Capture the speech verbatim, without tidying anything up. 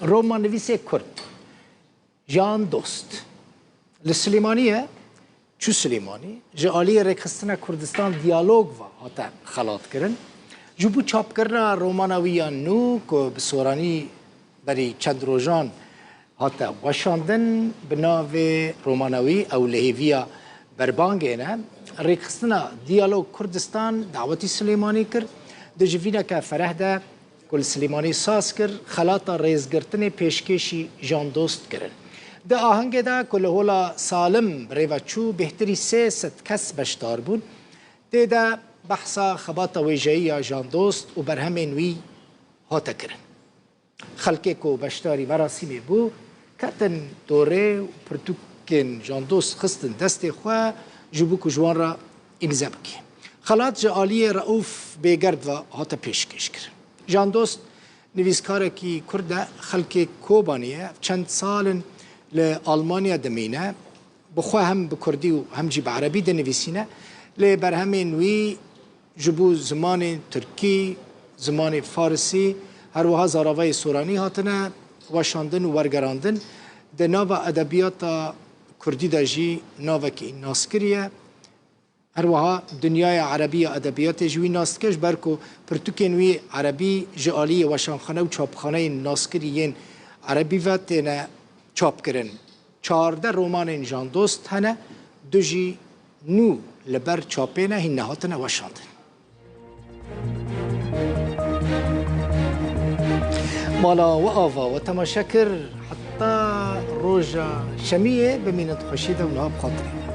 Romannivîsê Kurd Jan Dost li Silêmanî ye, çû Silêmanî, ji aliyê Rêkxistina Kurdistan Diyalog ve hate xelatkirin. Ji bo çapkirina romana wî ya nû ku bi soranî berî çend rojan hate weşandin, bi navê romana wî Ew Lihêviya Berbangê ne, Rêkxistina Diyalog Kurdistan dawetî Silêmanî kir. Di civîneke fereh de ku li Silêmanî saz kir, xelata rêzgirtinê pêşkêşî Jan Dost kirin. Di ahengê de ku li Hola Salim bi rê ve çû, bêhtirî sê sed kes beşdar bûn. Tê de behsa xebata wêjeyî ya Jan Dost û berhemên wî hate kirin. Xelkê ku beşdarî merasîmê bû, ketin dorê û pirtûkên Jan Dost xistin destê xwe ji bo ku ji wan re îmze bike. Xelat ji aliyê Reûf Bêgerd ve hate pêşkêş kirin. Jan Dost nivîskarekî Kurd e, xelkê Kobanê ye, çend sal in li Almanya dimîne. Bi xwe hem bi kurdî û hem jî bi erebî dinivîsîne. Lê berhemên wî ji bo zimanên tirkî, zimanê farisî, her wiha zaravayê soranî hatine weşandin û wergerandin. Di nava edebiyata kurdî de jî navekî naskirî ye. Her wiha dinyaya erebî ya edebiyatê ji wî nas dike, ji ber ku pirtûkên wî erebî ji aliyê weşanxane û çapxaneyên naskirî yên erebî ve têne çapkirin. Çardeh romanên Jan Dost hene, du jî nû li ber çapê ne, hîn nehatine weşandin. Mala we ava we temaşe kir, heta roja şemiyê bimînin di xweşî de û niha bi xatirê.